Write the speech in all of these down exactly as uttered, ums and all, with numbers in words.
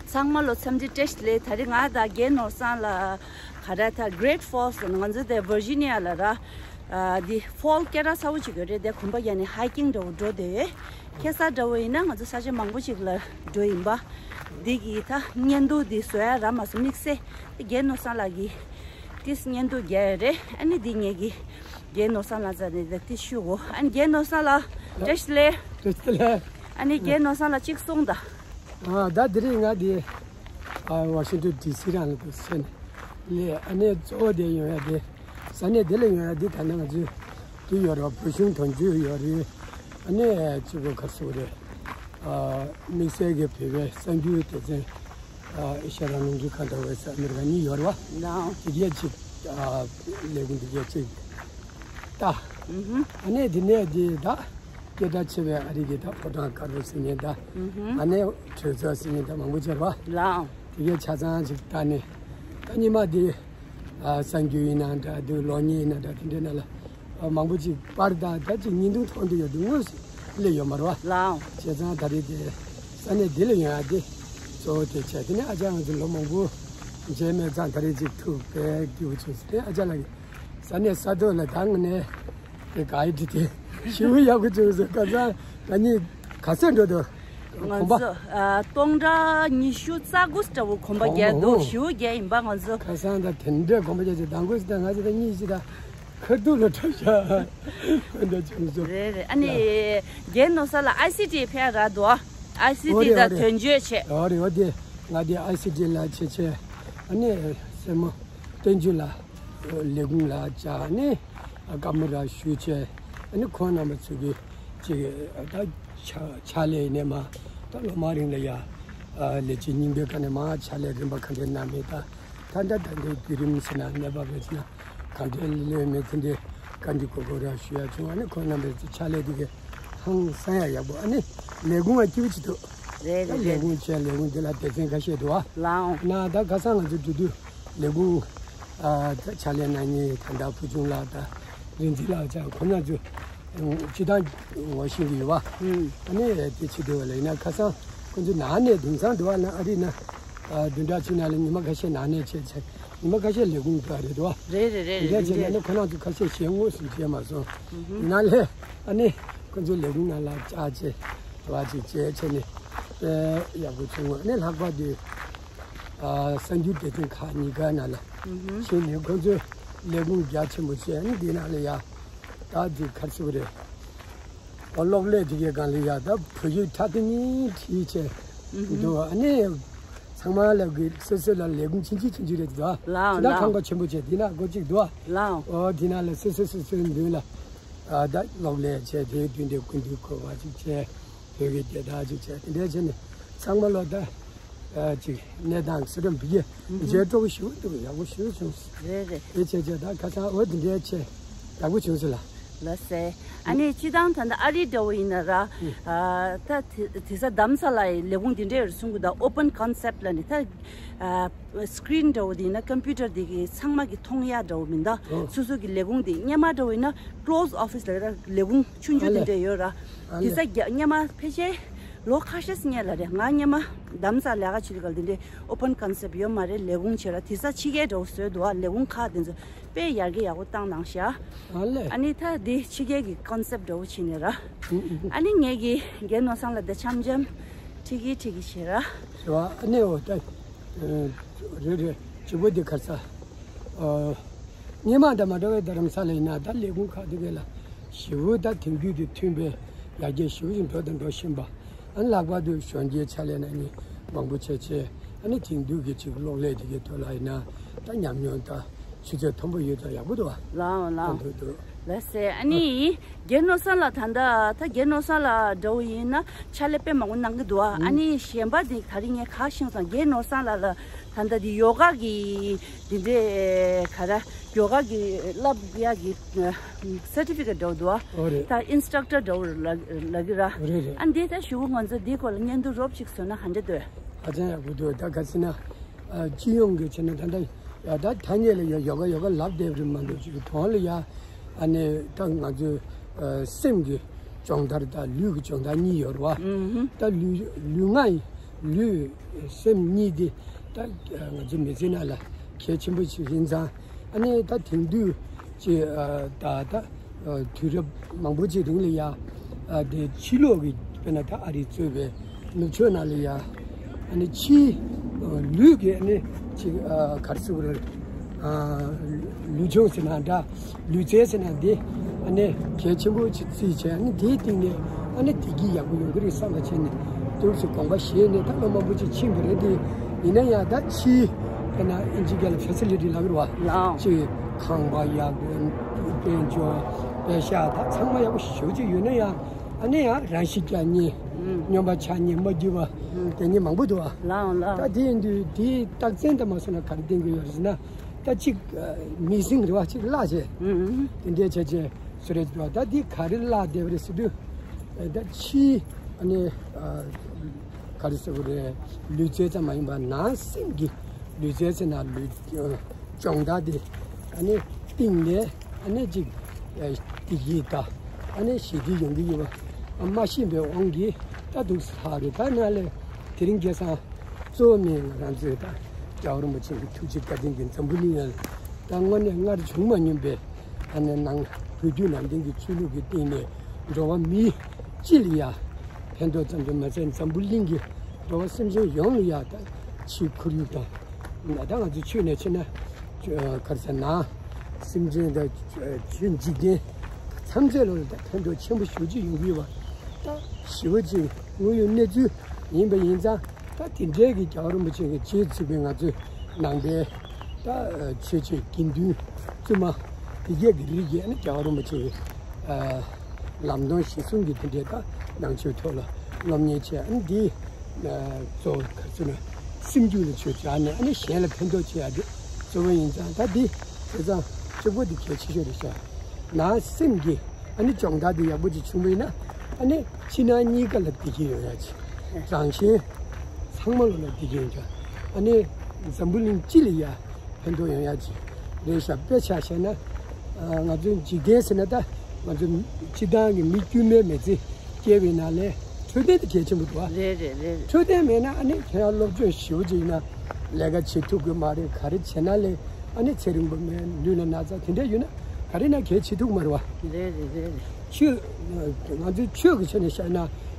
ཚང་མ་ལོ་འཚམས་འདྲི་བཀྲ་ཤིས་བདེ་ལེགས། ད་རེས་ང་དང་རྒན་ནོར་བཟང་ལགས་ག་རེ་ད་Great Falls ང་ཚོ་དེ་Virginia ལ་ར། ཨ་འདི་ཕོལ་སྐད་གྲགས་ཚ་བོ་ཅིག་ཡོད་རེད། དེ་གོམ་པ་རྒྱག་ནས་hiking འདྲ་བོ་འགྲོ་བསྡད་ཡོད། ཁ་སང་འདྲ་བོ་ཡིན་ན་ང་ཚོ་ས་ཆ་མང་པོ་ཅིག་ལ་འགྲོ་ཡིན་པ། འདི་གི་ད་བརྙན་ཐུང་འདི་བཟོ་ཡ་རག་མ་སོང་། དམིགས་བསལ་རྒན་ནོར་བཟང་ལགས་ཀྱིས་ཏིས་བརྙན་ཐུང་རྒྱག་ཡ་རེད། ཨ་ནི་འདི་ངེད་ཀྱི་རྒན་ནོར་བཟང་ལགས་རྩ་ནས་ད་ཏིས་ཞུ་གོ། ཨ་ནི་རྒན་ནོར་བཟང་ལགས་བཀྲ་ཤིས་བདེ་ལེགས། བཀྲ་ཤིས་བདེ་ལེགས། ཨ་ནི་རྒན་ནོར་བཟང་ལགས་གཅིག་གསུངས་དང་། ཨ་ད་དེ་རིང་ང་དེ་ཨ་ཝ་ཤིང་ཊོན་ཌི་སི་རང་ལ་འདུག་སེ་ནས་ལས། ཨ་ནི་གཙོ་བོ་དེ་ཡོང་ཡ་དེ་ས་གནས་དེ་ལ་ཡོང་ཡ་དེ་ད་ནང་ང་ཚོའི་དེ་ཡོད་རེད་བ། བོད་གཞུང་དོན་གཅོད་ཡོད་རེད། ཨ་ནི་གཅིག་པོ་ག་རེ་ཟེར་དགོས་རེད། ཨ་དམིགས་བསལ་གྱི་བོད་པའི་གསར་འགྱུར་སྡེ་ཚན་ཨ་ཨེ་ཤ་ཡ་རང་དབང་རླུང་འཕྲིན་ཁང་འདྲ་བོ་ས་ཨ་མི་རི་ཀ་གཉིས་ཡོད་རེད་བ། ལའོ། དེ་གས་ཅིག་ཨ་ལས་ཁུངས་དེ་གས་ཅིག་ལྟ། ཨུ་ཧུ། ཨ་ནི་དེ་ནས་དེ་ད་སྐད་གྲགས་ཆེ་བའི་ཨ་རི་གི་ད་ཕོ་བྲང་དཀར་པོ་ཟེར་མཁན་ད། ཨུ་ཧུ། ཨ་ནི་གྲོས་ཚོགས་ཟེར་མཁན་ད་མང་པོ་ཅིག་ཡོད་རེད་བ། ལའོ། དེ་གས་ཆ་ཚང་ཅིག་ལྟ་ནས་ད་ཉི་མ་དེ་ཨ་གསར་འགྱུར་ཡིན་ན་འདྲ་འདུག་གློག་བརྙན་ཡིན་ན་འདྲ་དེ་འདྲའི་ནང་ལ་ཨ་མང་པོ་ཅིག་པར་དང་ད་ཅིག་བརྙན་ཐུང་མཐོང་དུ་ཡོད་འདུག་དངོས་སུ་སླེབས་ཡོད་མ་རེད་བ། ལའོ། བྱས་ཙང་ད་རེས་དེ་ས་གནས་འདི་ལ་ཡོང་ཡ་དེ་གཙོ་བོ་དེ་བྱས། དེ་ནས་ཨ་ཅག་ང་ཚོ་ལོ་མང་པོ་མཇལ་མེད་ཙང་ད་རེས་ཅིག་ཐུག་པའི་སྐྱིད་པོ་བྱུང་སོང་། དེ་ཨ་ཅག་ལགས་ཀྱིས་ས་གནས་ས་ཐོག་ལ་ད་དངོས་གནས་དེ་ག་ཡི་དྲི་དེ་ཞེ་པོ་ཡག་པོ་བྱུང་སོང་། ཁ་སང་ད་ནི་ག་ཚོད་འགྲོ་འདུག་ང་གོམ་པ། ཚོ་ཨ་སྟོང་ཕྲག་ཉི་ཤུ་རྩ་དགུ་འདྲ་བོ་གོམ་པ་རྒྱག་འདུག་ཨོ། ཞེ་པོ་རྒྱག་ཡིན་པ་ང་ཚོ། ཁ་སང་ད་དེ་འདྲའི་གོམ་པ་རྒྱག་ཅིག་དང་པོ་ཞིག་ད་ང་ཚོ་ད་གཉིས་ཤིག་ད། ཁ་ཐུག་ལ་འཁྲབ་ཤག་འདྲ་བྱུང་སོང་། རེད་རེད། ཨ་ནི་རྒན་ནོར་བཟང་ལགས་ཨའི་སི་ཊི་ཕེབས་རག་འདུག་ཨ། ཨའི་སི་ཊི་ཨོ་རེད། ཨོ་དང་རེད། དོན་གཅོད་བྱས། ཨོ་རེད། ཨོ་དེ་ང་དེ་ཨའི་སི་ཊི་ལ་བྱས་བྱས། ཨ་ནི་སྲས་མོ་བསྟན་ཆོས་ལགས་ལས་ཁུངས་ལ་བཅར་ནས་བཀའ་མོལ་ར་ཞུས་བྱས། ཨ་ནི་ཁོང་རྣམ་པ་ཚོ་གི་ཅིག་ད་ཕྱག་ཕྱག་ལས་ཡིན་ནའི་མ་ད་ལོ་མང་རིང་ལ་ཡ་ལས་བྱེད་རྙིང་པའི་ཁ་ནས་མ་ཕྱག་ལས་རིམ་པ་ག་འདྲ་གནང་མེད་ད། ད་ལྟ་ད་ལྟའི་བརྒྱུད་རིམ་ཟེར་ན་གནས་བབ་རེད་ཟེར་ན་ག་འདྲའི་ལས་མེད་ཚེ་འདི་བཀའ་འདྲི་གོ་སྐབས་རག་ཞུ་ཡ་བྱུང་། ཨ་ནི་ཁོང་རྣམ་པའི་ཕྱག་ལས་འདི་གའི་ཧང་སང་ཡ་ཡག་པོ། ཨ་ནི་ལས་ཁུངས་ཨ་སྐྱིད་པོ་ཅིག་འདུག་རེད་ད་རེད་ལས་རེད། ཁུངས་བྱས་ལས་ཁུངས་འདི་ལ་སྡེ་ཚན་ཁ་ཤས་འདུག་ཨ། ལའོ། ན་ད་ཁ་སང་ང་ཚོ་འགྲོ་དུས་ལས་ཁུངས་ཨ་ད་ཕྱག་ལས་གནང་མཁན་ད་ལྟ་བུ་ཆུང་ལགས་དང་རིག་འཛིན་ལགས་ཅག་ཁོང་རྣམ་ཚོ་སྤྱི་བཏང་ངོ་ཤེས་ཀྱི་ཡོད་པ། ཨ་ནི་དེ་ཕྱི་དྲོ་བ་ལ་ཡིན་ན་ཁ་སང་ཁོང་ཚོ་ནང་ནས་དེང་སང་དྲོ་བ་ལ་ཨ་རི་ན་བདུན་ཕྲག་གཅིག་ནང་ལ་ཉི་མ་ཁ་ཤས་ནང་ནས་བྱས་བྱས་ཉི་མ་ཁ་ཤས་ལས་ཁུངས་འགྲོ་བ་རེད་དོ། རེད་རེད་རེད། དེ་འདྲ་བྱས་ན་ནི་ཁོ་རང་ཚོ་ཁ་ཤས་ཞལ་དངོས་སུ་མཇལ་མ་སོང་། ཡིན་ན་ལས་ཨ་ནི་ཁོང་ཚོ་ལས་ཁུངས་ནང་ལ་བཅར་བྱས་དྲི་བ་ཅིག་བྱས་བྱས་ནས་དཔེ་ཡག་པོ་བྱུང་བ། ཨ་ནི་ལྷག་པར་དུ་གསར་འགྱུར་སྡེ་ཚན་ཁག་གཉིས་ཀ་ནང་ལ་ཕྱིན་ནས་ཁོང་ཚོའི་ལས་ཁུངས་རྒྱ་ཆེན་པོ་བྱས། ཨ་ནི་འདི་ནང་ལ་ཡ་ད་འདི་ག་རེ་ཟེར་དགོས་རེད། ཨོ་གློག་ཀླད་དེ་གའི་སྒང་ལ་ཡ་ད་བོད་ཡིག་ཁྲ་ཏི་ནི་བྲིས་བྱས་འདུག་ཨ་ནི་ཚང་མ་ལ་གི་སོ་སོ་ལ་ལས་ཁུངས་ཆུང་ཆུང་ཆུང་ཆུང་རེད་འདུག་ལའོ་ད་ལའོ། ཁང་པ་ཆེན་པོ་བྱས་འདི་ན་སྒོ་གཅིག་འདུག་ལའོ། ཨོ་འདི་ན་ལ་སོ་སོ་སོ་སོའི་མདུན་ལ་ཨ་ད་གློག་ཀླད་བྱས་དེའི་མདུན་དེ་སྐུ་མདུན་སྐོར་བ་ཅིག་བྱས། བོད་ཀྱི་རྒྱལ་དར་ཅིག་བྱས། དེ་འདྲ་བྱས་ནས་ཚང་མ་ལོ་ད་ཨ་ཅིག་གནས་སྟངས་སུ་རམ་བི་ཡེ་མཇལ་སྤྲོ་པོ་ཞུ་འདུག་ཡག་པོ་ཞུ་བྱུང་། རེད་རེད། དེ་བྱས་བྱས་ད་ཁ་སང་འོ་དེ་འདྲའི་ཆེ་ཡག་པོ་བྱུང་སོང་ལ། ལགས་སེ། ཨ་ནི་སྤྱི་བཏང་ད་ལྟ་ཨ་རི་འདྲ་བོ་ཡིན་ན་ར། ཨ་ད་དེ་དེ་ས་གདམ་ས་ལ་ལས་ཁུངས་དེ་འདྲའི་རུ་གསུང་གི་ད་open concept ལ་ནི་ད་ཨ་screen འདྲ་བོ་དེ་ཡིན་ན་computer དེ་གི་ཚང་མ་གི་མཐོང་ཡ་འདྲ་བོ་མིན་ད། ཨོ། སོ་སོ་གི་ལས་ཁུངས་དེ་སྔོན་མ་འདྲ་བོ་ཡིན་ན་close office ལ་ར་ལས་ཁུངས་ཆུང་ཆུང་དེ་འདྲ་ཡོད་ར། དེ་ས་རྒྱ་སྔོན་མ་ཕལ་ཆེར་ལོ་ཁ་ཤས་སྔོན་ལ་རེད། ང་སྔོན་མ་གདམ་ས་ལས་ཀ་བྱེད་དུས་སྐབས་དེ་འདྲའི་open concept ཡོད་མ་རེད། ལས་ཁུངས་བྱས་ར་དེ་ས་ཕྱི་རྒྱལ་འདྲ་བོ་བཟོས་འདུག་ཨ་ལས་ཁུངས་ཁག་དེ་ཚོ་དཔེ་ཡར་རྒྱས་ཡག་པོ་བཏང་གནང་ཤག་ཨ་ལས། ཨ་ནི་ད་དེ་ཕྱི་རྒྱལ་གྱི་concept འདྲ་བོ་བྱས་ནས་ར། ཨ་ནི་ངེད་ཀྱི་རྒན་ནོར་བཟང་ལགས་དེ་འཆམ་འཆམ་ཁྲིད་ཀྱི་ཁྲིད་ཀྱི་བྱས་ར། རེད་བ། ཨ་ནི་འོ་ད་རེད་རེད། བྱེད་པོ་དེ་ཁར་ས། སྔོན་མ་དང་མ་འདྲ་བའི་རྡ་རམ་ས་ལ་ཡིན་ན་ད་ལས་ཁུངས་ཁག་དེ་གའི་ལ་ཞེ་པོ་ད་དེང་དུས་དེ་མཐུན་པའི་ཡར་རྒྱས་ཞེ་པོ་ཞིག་འགྲོ་དང་འགྲོ་བཞིན་པ། ཨ་ནི་ལྷག་པར་དུ་གཞོན་སྐྱེས་ཕྱག་ལས་གནང་མཁན་མང་པོ་བྱས་བྱས། ཨ་ནི་དེང་དུས་ཀྱི་ཅིག་གློག་ཀླད་དེ་གའི་ཐོག་ལ་ཡིན་ན་ད་ཉམས་མྱོང་ད་ཆུ་ཚད་མཐོན་པོ་ཡོད་ཙང་ཡག་པོ་འདུག་བ། ལའོ་ལའོ། ད་འདུག་འདུག་ལགས་སེ། ཨ་ནི་རྒན་ནོར་བཟང་ལགས་ད་ལྟ་ད་རྒན་ནོར་བཟང་ལགས་འདྲ་བོ་ཡིན་ན་ཕྱག་ལས་དཔེ་མང་པོ་གནང་གི་འདུག་ཨ། ཨ་ནི་གཞན་པ་དེ་ད་རིང་ངས་ག་ཤེས་སོང་། རྒན་ནོར་བཟང་ལགས་ལ་ད་ལྟ་དེ་ཡོ་ག་གི་དེ་འདྲའི་ག་ར་ཡོ་ག་གི་བསླབ་ཡག་གི་certificate འདྲ་བོ་འདུག་ཨ། ཨོ་རེད། ད་instructor འདྲ་བོ་ལ་ལ་གི་ར། ཨོ་རེད་རེད། ཨ་འདི་ད་ཞུ་གུ་ང་ཚོ་འདི་སྐོར་ལ་སྙན་ཐོ་རོབ་ཅིག་བཟོས་ན་ག་འདྲ་འདུག་ཧ་ཅང་ཡག་པོ་འདུག་ད་ག་ཟེར་ན་ཨ་སྤྱི་ཡོངས་ཀྱི་བྱས་ན་ད་ལྟ་ཡ་ད་ཐ་སྙད་ལ་ཡ་ཡོ་ག་ཡོ་ག་ལབ་བསྡད་པ་རེད་མ་གཏོགས་ཅིག་གི་དོན་ལ་ཡ་ཨ་ནི་ད་ང་ཚོའི་ཨ་སེམས་ཀྱི་སྦྱོང་བརྡར་དང་ལུས་ཀྱི་སྦྱོང་བརྡར་གཉིས་ཡོད་རེད་བ། ཨུ་ཧུ། ད་ལུས་ལུས་ངག་ཡིན། ལུས་སེམས་གཉིས་དེ་ད་ང་ཚོ་མི་ཚེ་ནང་ལ་གལ་ཆེན་པོ་ཞིག་ཡིན་ཙང་། ཨ་ནི་ད་དེང་དུས་ཀྱི་ད་ད་དུས་རབས་མང་པོ་ཅིག་རིང་ལ་ཡ་དེ་ཕྱི་ལོགས་ཀྱི་དཔེར་ན་ད་ཨ་རི་གཙོས་པའི་ནུབ་ཕྱོགས་ནང་ལ་ཡ། ཨ་ནི་ཕྱིའི་ལུས་ཀྱི་ཨ་ནི་ཅིག་ག་རེ་ཟེར་དགོས་རེད། ལུས་སྦྱོང་ཟེར་ན་འདྲ། ལུས་རྩལ་ཟེར་ན་འདི་ཨ་ནི་གལ་ཆེན་པོ་ཅིག་བརྩིས་བྱས། ཨ་ནི་དེའི་སྟེང་ནས་ཨ་ནི་བདེ་སྐྱིད་ཡག་པོ་ཡོང་གི་རེད་བསམ་པ་བྱས་ནས་ཏོག་ཙམ་དགོངས་པ་བཞེས་ནས་ད་ལོ་མང་པོ་ཅིག་ཕྱིན་པ་རེད་དེ། ཡིན་ན་ཡང་ད་ཕྱིའི་དཔེར་ན་ཨིན་ཇི་སྐད་ལ་ཕེ་སི་ལི་ཊི་ལབ་ཀྱི་རེད་བ། ལའོ། ཅིག་ཁང་པ་ཡག་པོ། དཔལ་འབྱོར། པད་ཤག་ད་ཚང་མ་ཡག་པོ་ཞེ་པོ་ཅིག་ཡོད་ན་ཡང་། ཨ་ནི་ཡང་རང་ཤི་རྒྱག་མཁན། ཨུམ། སྨྱོན་པ་ཆགས་མཁན། མ་འགྲིག་པ། ཨུམ། དེ་གཉིས་མང་པོ་འདུག་བ། ལའོ་ལའོ། ད་དེ་ཡིན་དུས་དེའི་རྟགས་མཚན་དུ་མ་སོང་ན་ག་རེ་བསྟན་གྱི་ཡོད་རེད་ཟེར་ན། ད་གཅིག་མི་སེམས་རེད་བ། གཅིག་བརླག་བྱས། ཨུམ། དེ་འདྲའི་བྱས་བྱས་བཟོ་རེད་འདུག་ད་འདི་ག་རེ་བརླག་བསྡད་པ་རེད་ཟེར་དུས། ད་ཕྱིའི་ཨ་ནི་ག་རེ་ཟེར་དགོས་རེད། ལུས་རྩལ་ཙམ་མ་ཡིན་པར་ནང་སེམས་ཀྱི་ལུས་རྩལ་ཟེར་ན་ལུས་སྦྱོང་བརྡར་དེ་ཨ་ནི་སྟེང་ནས་ཨ་ནི་གཅིག་བདེ་སྐྱིད་དང་ཨ་ནི་ཞི་བདེ་ཡོང་གི་ཡོད་པ་མ་ཤེས་པའི་དབང་གིས་ད་འདུག་སེ་ལྷག་རེད། ད་ནང་ལས་དེ་རིང་ཁ་སང་གཙོ་བོ་ནི་ང་རང་ཚོའི་ད་རྒྱལ་བ་རིན་པོ་ཆེ་གི་ཐུགས་རྗེ་བཀའ་དྲིན་གྱིས་འཛམ་བུ་གླིང་ཡ་ད་དངོས་གནས་སྔར་བྱུང་མ་མྱོང་པའི་ཨ་ནི་ནང་བོད་བརྒྱུད་ནང་བསྟན་གྱི་ཆོས་ལུགས་ཀྱི་སྟེང་ནས་འགྲོ་བ་མི་སྤྱི་ལ་ཡ་ཕན་ཐོགས་ཙམ་དུ་མ་ཟད། འཛམ་བུ་གླིང་གི་འགྲོ་བ་སེམས་ཅན་ཡོངས་ལ་ཡ་ད་ཕྱིའི་ཁོར་ཡུག་དང་། ད་ང་ཚོ་ཆོས་ནས་ཕྱིན་ན་ག་རེ་ཟེར་ན། སེམས་ཅན་དང་ཆོས་འཇིག་རྟེན་ཐམས་ཅད་ལ་ད་ཕན་ཐོགས་ཆེན་པོ་ཞེ་པོ་ཅིག་ཡོང་གི་ཡོད་པ་ད་ཞེ་པོ་ཅིག་དངོས་ཡོད་གནས་ཚུལ་ཡིན་པ་ཡིན་ཙང་། ད་དེ་འདྲའི་གི་རྒྱལ་བ་རིན་པོ་ཆེ་གི་རྗེས་ཚུད་པའི་ང་ཚོའི་ནང་པའི་ད་ཆོས་བྱེད་དགེ་འདུན་བཙུན་མ་དེ་གས་ཀྱི་རིགས་ཀྱིས་ཨ་ནི་རྒྱལ་བ་རིན་པོ་ཆེ་གི་ལམ་སྟོན་གཞི་བཟུང་གི་དེ་འདྲའི་ད་ནང་ཆོས་ཐོག་ལ་སློབ་གཉེར་བྱས། ཨ་ནི་འདི་གཙོ་བོ་ག་ཚོད་ན་སེམས་རྒྱུད་ལ་ཆོས་སྦྱར་ནས་ཨ་ནི་གཞན་ལ་ཕན་ཐོགས་བྱེད་ཡ་དེ་གཙོ་བོ་ཡིན་ཙང་། ད་འདི་བྱས་ཙང་གཅིག་པོ་འདི་གལ་ཆེ་ཤོས་རེད་ཤག་ནང་སེམས་ཀྱི་ཨ་ནི་སྦྱོང་བརྡར་འདི་ཡག་པོ་ཅིག་བྱུང་བ་ཡིན་ན། ཨ་ནི་ཕྱི་ནང་གཉིས་ཀ་ལ་བདེ་སྐྱིད་ཡོང་ཡ་ཅིག་རང་གཞན་ཚང་མ་ལོ་ལ་བདེ་སྐྱིད་ཡོང་ཅིག་ཨ་ནི་འཛམ་བུ་གླིང་སྤྱི་ལ་ཡ་ཕན་ཐོགས་ཡོང་ཡ་ཅིག་རེད་ཤག་དཔེ་ཆ་བཞག་ན། ང་ཚོའི་འཇིག་རྟེན་ཟེར་ན་ད་ང་ཚོ་སྤྱི་བཏང་གི་མི་དཀྱུས་མའི་མི་ཚེ་སྐྱེལ་བའི་ནང་ལས་འཕྲོད་བསྟེན་དེ་གལ་ཆེན་པོ་འདུག་ཨ། རེད་རེད་རེད་རེད། འཕྲོད་བསྟེན་མེད་ན་ཨ་ནི་ཁྱེད་རང་སློབ་སྦྱོང་ཞེ་པོ་ཅིག་ཡིན་ན་ལས་ཀ་བྱེད་ཐུབ་ཀྱི་མ་རེད། ག་རེ་བྱས་ན་ལས་ཨ་ནི་ཚེ་རིང་པོ་མེད། ལུས་ལ་ན་ཚ་དེ་འདྲ་ཡོད་ན་ག་རེ་ན་གལ་ཆེ་ཐུབ་མ་རེད་བ། རེད་རེད་རེད་རེད། ཆོས་ང་ཚོའི་ཆོས་ཀྱི་ཆ་ནས་བཤད་ན་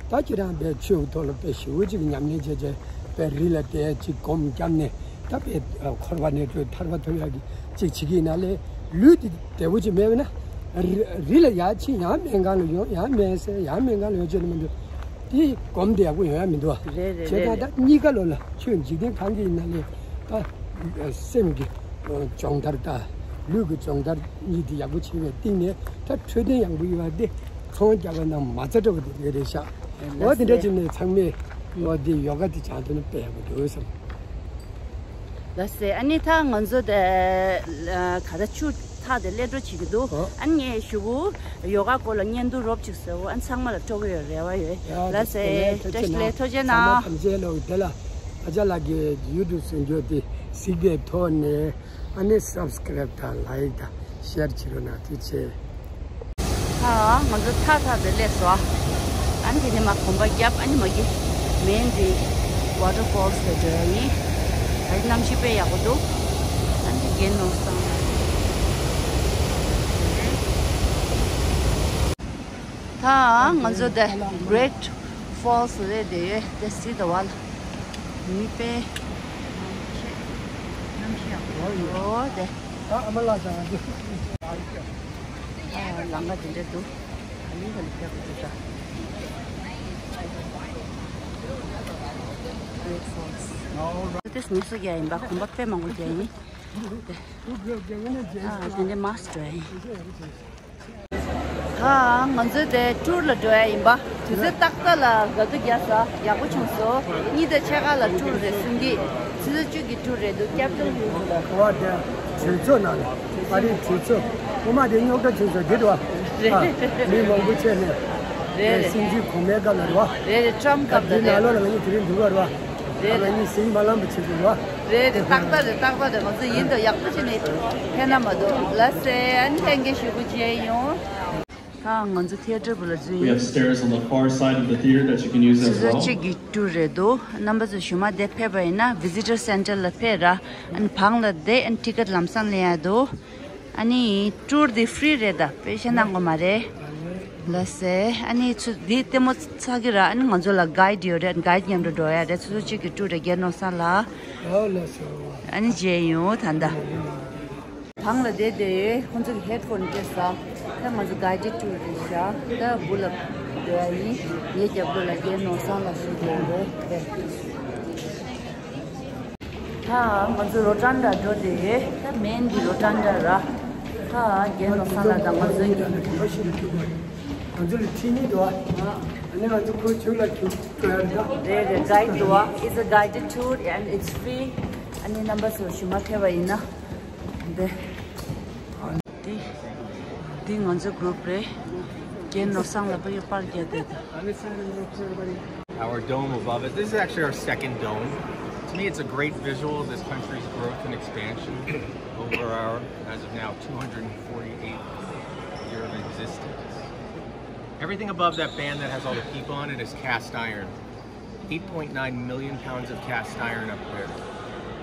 ད་ཁྱེད་རང་དཔེ་ཆོས་ཀྱི་ཐོག་ལ་དཔེ་ཞེ་པོ་ཅིག་ཉམས་ལེན་བྱས་བྱས་དཔེ་རི་ལ་བསྡད་ཅིག་སྒོམ་བརྒྱབ་ནས་ད་དཔེ་འཁོར་བ་ནས་གྲོལ་ཐར་པ་ཐོབ་ཡག་གི་ཅིག་བྱེད་ཀྱི་ཡིན་ན་ལས་ལུས་དེ་བདེ་པོ་ཅིག་མེད་པ་ན་རི་རི་ལ་ཡར་ཕྱིན་ཡང་སྨན་ཁང་ལ་ཡོང་། ཡང་སྨན་ཟས་ཡང་སྨན་ཁང་ལ་ཡོང་བྱས་ནས་མི་འདུག་དེ་སྒོམ་དེ་ཡག་པོ་ཡོང་ཡ་མི་འདུག་བ། རེད་རེད་བྱས་ཙང་རེད། ད་གཉིས་ཀ་ལོ་ལ་ཆོས་འཇིག་རྟེན་གང་གི་ཡིན་ན་ལས་ད་སེམས་ཀྱི་སྦྱོང་བརྡར་དང་ལུས་ཀྱི་སྦྱོང་བརྡར་གཉིས་དེ་ཡག་པོ་བྱས་པའི་སྟེང་ནས་ད་འཕྲོད་བསྟེན་ཡག་པོ་ཡོད་པ་དེ་ཚོང་རྒྱག་པ་ནང་མ་རྩ་འདྲ་བོ་དེ་རེད་ཤག་འོ་དེ་འདྲ་བྱས་ནས་ཚང་མས་འོ་དེ་ཡོ་ག་དེ་སྦྱང་ཐུབ་ན་དཔེ་ཡག་པོ་འདུག་བསམ། ལགས་སེ། ཨ་ནི་ད་ང་ཚོ་དེ་ག་ད་ཆུ་ཐག་དེ་སླེབས་འགྲོ་བྱེད་ཀྱི་འདུག་ཨ་ནི་ངས་ཞུ་གུ་ཡོ་ག་སྐོར་ལ་བརྙན་ཐུང་རོབ་ཅིག་བཟོ། ཨ་ནི་ཚང་མ་ལ་སྤྲོ་གི་ཡོད་རེ་བ་ཡོད། ཡ་ལགས་སེ། བཀྲ་ཤིས་བདེ་ལེགས། ཐུགས་རྗེ་གནང་། ཚང་མ་ཐམས་ཅད་ལ་དེ་ལ་ཨ་ཅག་ལགས་ཀྱི་ཡུ་ཊུབ་སྲུང་སྐྱོབ་དེ་གཟིགས་པའི་ཐོག་ནས་ཨ་ནི་སབ་སི་ཀ་རེབ་དང་ལའིཀ་དང་ཤེར་བྱེད་རོགས་གནང་། ཐུགས་རྗེ་ཆེ། ད་ང་ཚོ་ཐག་ཐག་དེ་སླེབས་སོང་། ཨ་ནི་དེ་ནས་མར་གོམ་པ་བརྒྱབ། ཨ་ནི་མ་གི་མེན་དེ་ཝ་ཊར་ཕོལ་སི་དེ་འགྲོ་ཡ་ཡིན། ད་གནམ་གཤིས་དཔེ་ཡག་པོ་འདུག་ཨ་ནི་རྒན་ནོར་སང་། ད་ང་ཚོ་དེ་གྷི་རེཊ་ཕོལ་སི་རེད། དེ་ཡོད་དེ་སི་ད་བ་ལ་མི་དཔེ་གནམ་གཤིས་ཡག་པོ་འདུག་དེ། ཨ་མ་ལགས་ཀྱང་། ཨ་ལམ་ཁ་དེ་འདྲ་འདུག་ཨ་ནི་ག་ལ་ཕེབས་པ་འདུག་ད། གྷི་རེཊ་ཕོལ་སི། དེ་ངལ་གསོ་རྒྱག་ཡིན་པ། གོམ་པ་དཔེ་མང་པོ་རྒྱག་ཡིན། ཨ་དེ་འདྲ་མར་འགྲོ་ཡ་ཡིན། ད་ང་ཚོ་དེ་ཊུར་ལ་འགྲོ་ཡ་ཡིན་པ། དུས་ཚོད་ཏག་ཏག་ལ་ག་དུས་རྒྱག་ས་ཡག་པོ་བྱུང་སོང་། གཉིས་དང་ཕྱེད་ཀ་ལ་ཊུར་རེད་གསུང་གི། ཆུ་ཚོད་བཅུ་གི་ཊུར་རེད་འདུག་ཀེབ་ཊལ་ཧིལ་ལ། ཨོ་དེ་གྲོས་ཚོགས་ནང་ལ་ཨ་རིའི་གྲོས་ཚོགས་ངོ་མ་དེ་རྙོག་དྲ་བྱུང་སོང་། དེ་འདྲ་བ། ཨ་མི་མང་པོ་བྱས་ནས། རེད་རེད། སྲིད་འཛིན་གོང་མའི་སྐབས་ལ་རེད་བ། རེད་རེད། ཊྲམ་སྐབས་ལ་དེའི་ནང་ལོགས་ལ་ང་གཉིས་དེ་རིང་འདུག་ག་རེད་བ། རེད་རེད། ང་གཉིས་ཟིང་མ་ལངས་པ་བྱེད་དགོས་རེད་བ། རེད་རེད། ཏག་ཏག་རེད། ཏག་ཏག་རེད། ང་ཚོ་ཡིན་དང་ཡག་པོ་བྱས་ནས་ཕེབས་ན་མ་གཏོགས། ལགས་སེ། ཨ་ནི་ལྷན་རྒྱས་ཞུ་སྒོ་བྱས་ཡོང་། ད་ང་ཚོ་ཐི་ཡེ་ཊར་བུ་ལ་འཛུལ་We have ཡིན། Stairs on the far side of the theater that you can use as well. སོ་སོ་གཅིག་གི་ཊུར་རེད་འདུག་རྣམ་པ་ཚོ་གཞུག་མ་དེ་ཕེབས་པ་ཡིན་ན་Visitor Center ལ་ཕེབས་ར། ཨ་ནི་བང་ལ་བསྡད། ཨ་ནི་ཊི་ཀེ་ཊི་ལམ་སང་ལེན་ཡ་འདུག་ཨ་ནི་ཊུར་འདི་ཕི་རི་རེད། ད་པེ་ཤ་གནང་དགོས་མ་རེད། ལགས་སེ། ཨ་ནི་ཚུ་འདི་ལྟད་མོ་ཚ་གི་ར། ཨ་ནི་ང་ཚོ་ལ་གའིཌ་ཡོད་རེད། གའིཌ་མཉམ་དུ་འགྲོ་ཡ་རེད། སོ་སོ་གཅིག་གི་ཊུར་རེད། རྒན་ནོར་བཟང་ལགས། ཨོ་ལགས་སོ། ཨ་ནི་མཇལ་ཡོང་ད་ལྟ། བང་ལ་བསྡད་དེ་ཁོང་ཚོ་གི་ཧེཌ་ཕོན་སྤྲད་ས། ད་ང་ཚོ་གའིཌ་ཊུར་རེད་ཤག་ད་བུ་ལ་སྡོད་ཡ་ཡིན། ངའི་རྒྱབ་ལོགས་ལ་རྒན་ནོར་བཟང་ལགས་ཞུ་དགོས་རེད། ད་ང་ཚོ་རོ་ཊན་ཌ་འགྲོ་དེ། ད་མེན་གྱི་རོ་ཊན་ཌ་ར། ད་རྒན་ནོར་བཟང་ལགས་དང་ང་ཚོ་གཉིས། ང་ཚོ་ལ་ཁྲིད་ནི་འདུག་ཨ་ནི་ང་ཚོ་ཁོའི་ཇུ་ལ་ཁྲིད་འགྲོ་ཡ་རེད། རེད་རེད། གའིཌ་འདུག་ཨ། It's a guided tour and it's free. ཨ་ནི་རྣམ་པ་ཚོ་གཞུག་མ་ཕེབས་པ་ཡིན་ན། འདི། འདི། འདི་ང་ཚོ་གུ་རུབ་རེད། རྒན་ནོར་བཟང་ལགས་ཕ་གིར་པར་རྒྱག་བསྡད་ད། Our dome above it. This is actually our second dome. To me, it's a great visual of this country's growth and expansion over our, as of now, two hundred forty-eighth year of existence. Everything above that band that has all the people on it is cast iron. Eight point nine million pounds of cast iron up there.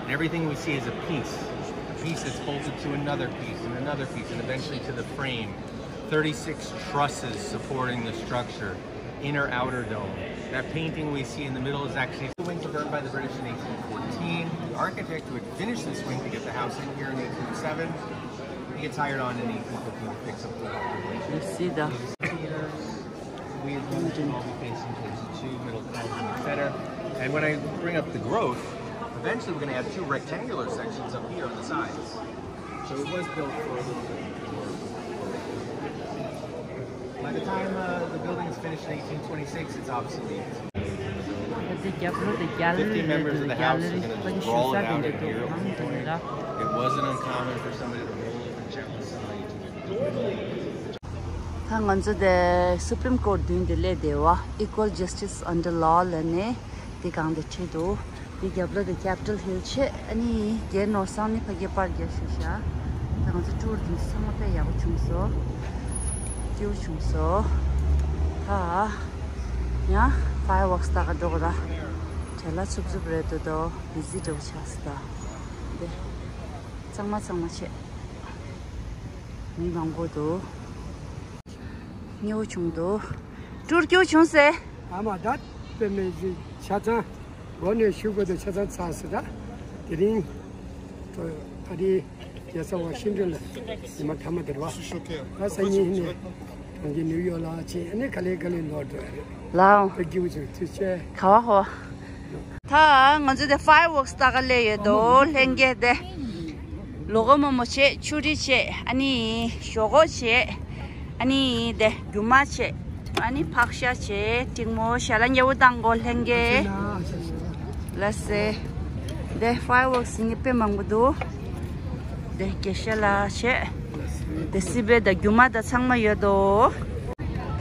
And everything we see is a piece, a piece that's bolted to another piece and another piece and eventually to the frame. Thirty-six trusses supporting the structure, inner outer dome. That painting we see in the middle is actually the wing burned by the British in eighteen fourteen. The architect who had finished this wing to get the house in here in eighteen oh seven, he gets hired on in eighteen fifteen to fix up the wall. You see the theater. We as well should all be facing towards the two middle columns, et cetera. And when I bring up the growth, eventually we're going to have two rectangular sections up here on the sides. So it was built for a little bit. By the time uh, the building is finished in eighteen twenty-six, it's obsolete. Fifty members of the House are going to just brawl it out in here. It wasn't uncommon for somebody to roll over Jefferson. ད་ང་ཚོ་དེ་Supreme Court མདུན་དུ་སླེབས་བསྡད་པ། Equal Justice Under Law ལབ་ནས་དེ་སྒང་དེ་ཁྲིད་འདུག་དེ་རྒྱབ་ལོགས་དེ་Capitol Hill བྱས། ཨ་ནི་རྒན་ནོར་བཟང་ནི་ཕ་གིར་པར་རྒྱག་ཞུས་ཤག་ད་ང་ཚོ་ཊུར་དེ་ཚང་མ་དཔེ་ཡག་པོ་བྱུང་སོང་། སྐྱིད་པོ་བྱུང་སོང་། ད་ཡང་fireworks ལྟ་ག་འགྲོ་གི་ར། བྲེལ་བ་འཚུབ་འཚུབ་རེད་འདུག་དོ། བི་ཟི་འདྲ་པོ་ཆགས་སོང་ད། དེ་ཚང་མ་ཚང་མ་བྱས། མི་མང་པོ་འདུག་སྐྱིད་པོ་བྱུང་འདུག་ཊུར་སྐྱིད་པོ་བྱུང་སེ། ཨ་མ་ད་དཔེ་མེད་ཅིག་ཆ་ཚང་། འགོ་ནས་ཞུ་དགོས་དོན་ཆ་ཚང་ཚར་སོང་ད། དེ་རིང་ཨ་རིའི་རྒྱལ་ས་ཝ་ཤིང་ཏོན་ལ་ཉི་མ་མཐའ་མ་དེ་རེད་པ། ད་སང་ཉིན་ནས་གྲོང་ཁྱེར་ནིའུ་ཡོག་ལ་ཕྱིན། ཨ་ནི་ག་ལེ་ག་ལེ་ལོག་འགྲོ་ཡ་རེད། ལའོ། དཔེ་སྐྱིད་པོ་བྱུང་། ཐུགས་རྗེ་ཆེ། ག་བ་ཧོ། ད་ང་ཚོ་དེ་fireworks ལྟ་ག་སླེབས་ཡོད་དོ། ལྷན་རྒྱས་དེ་ལོ་གོ་མོག་མོག་བྱས། ཆུ་རིས་བྱས། ཨ་ནི་ཞོག་ཁོག་བྱས། ཨ་ནི་དེ་རྒྱུ་མ་བྱས། ཨ་ནི་ཕག་ཤ་བྱས། འབྲིང་མོ་ཞལ་ལག་མཉེས་པོ་བཏང་གོ་ལྷན་རྒྱས། ལགས་སེ། དེ་fireworks ནི་དཔེ་མང་པོ་འདུག་དེ་རྒྱ་ཤ་ལ་བྱས། དེ་སི་པན་དང་རྒྱུ་མ་དང་ཚང་མ་ཡོད་དོ།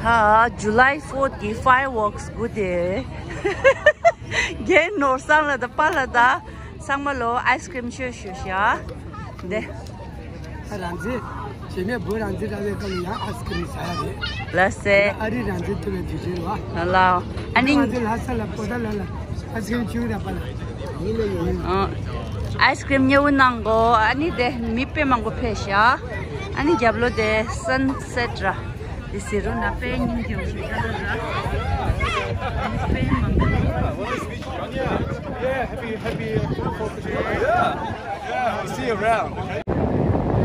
ད་July fourth གི་fireworks དགུ་དེ། རྒན་ནོར་བཟང་ལགས་དང་པཱ་ལགས་དང་ཚང་མ་ལོ་ice cream མཆོད་ཞུ་ཤག་དེ། ཨ་རང་བཙན། རྗེས་མའི་བོད་རང་བཙན་ར་བའི་སྐབས་ལ་ཡང་ice cream ཟ་ཡ་རེད། ལགས་སེ། ཨ་རི་རང་བཙན་ཐོབ་པའི་དུས་ཆེན་རེད་པ། ལའོ། ཨ་ནི་ང་ཚོ་ལྷ་ས་ལ་པོ་ཏཱ་ལ་ལ་ice cream མཆོད་ར་པ་ལ། ཨ། ice cream མཉེས་པོ་གནང་གོ་ཨ་ནི་དེ་མི་དཔེ་མང་པོ་ཕེབས་ཤག་ཨ་ནི་རྒྱབ་ལོགས་དེ་sunset ར། དེ་ཟེར་རོ་ན་དཔེ་སྙིང་རྗེ་པོ་ཞིག་ཆགས་ལ་ར། དཔེ་མང་པོ། Yeah, happy, happy, uh, Fourth of July. Yeah, yeah, I'll see you around.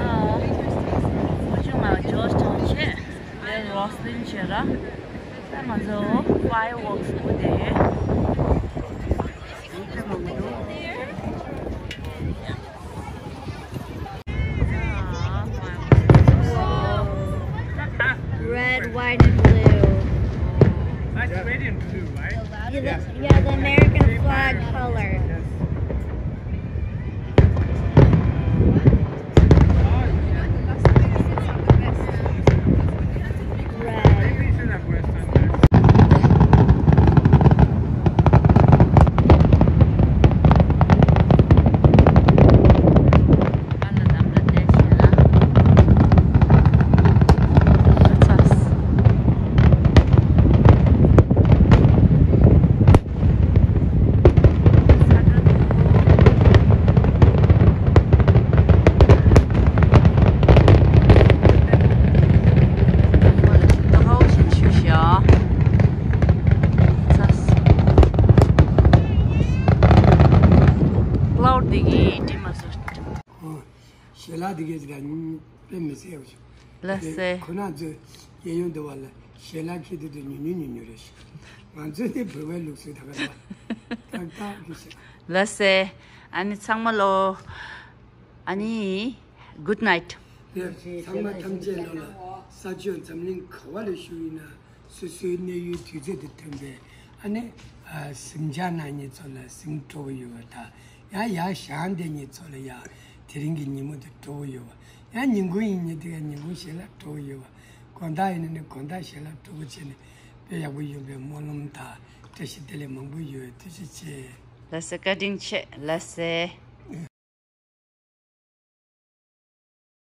ཨ། ཆུང་མ་ཇོར་ཇི་ཊའུན་བྱས། དེ་རོ་སི་ལིན་བྱས་ར། ད་ང་ཚོ་fireworks དགུ་དེ། དཔེ་མང་པོ་འདུག Red, white, and blue. That's red and blue, right? Yeah, the, yeah, the American flag color. Red. ལ་དེ་གས་ཅིག་ལ་དཔེ་མི་སྲིད་ཡོད་ཤག་ལ་སེ། ཁོ་ན་ཚོས་གཡས་གཡོན་དུ་བ་ལ་ཞལ་ལག་ཁྱེར་དུ་དུ་ཉུ་ཉུ་ཉུ་ཉུ་རེད་ཤག་ང་ཚོས་དེ་བོད་པའི་ལུགས་སྲོལ་ད་ག་ད་ཏག་ཏག་གི་ཤག་ལ་སེ། ཨ་ནི་ཚང་མ་ལོ། ཨ་ནི་good night། དེ་ཚང་མ་ཐམས་ཅད་ལོ་ལ་ས་ཆོས་འཛམ་གླིང་ག་བ་ལ་བཞུགས་ཡིན་ན། སོ་སོའི་གནས་ཡུལ་དུས་ཚོད་དུ་ཐོན་པའི་ཨ་ནི་ཨ་གཟིམ་འཇག་ནང་ཉིད་ཚོ་ལ་གཟིམ་སྤྲོ་བོ་ཡོད་པ་དང་། ཡང་ཡར་བཞེངས་དེ་ཉིད་ཚོ་ལ་ཡང་དེ་རིང་གི་ཉིན་མོ་དེ་སྤྲོ་བོ་ཡོད་པ། ཡང་ཉིན་གུང་ཡིན་ཉིན་དེ་ཡང་ཉིན་གུང་ཞལ་ལག་སྤྲོ་བོ་ཡོད་པ། དགོང་དག་ཡིན་ན་ནི་དགོང་དག་ཞལ་ལག་སྤྲོ་བོ་བྱས་ནས་དཔེ་ཡག་པོ་ཡོང་པའི་སྨོན་ལམ་དང་བཀྲ་ཤིས་བདེ་ལེགས་མང་པོ་ཡོད། ཐུགས་རྗེ་ཆེ། ལ་སེ། བཀའ་དྲིན་ཆེ། ལ་སེ།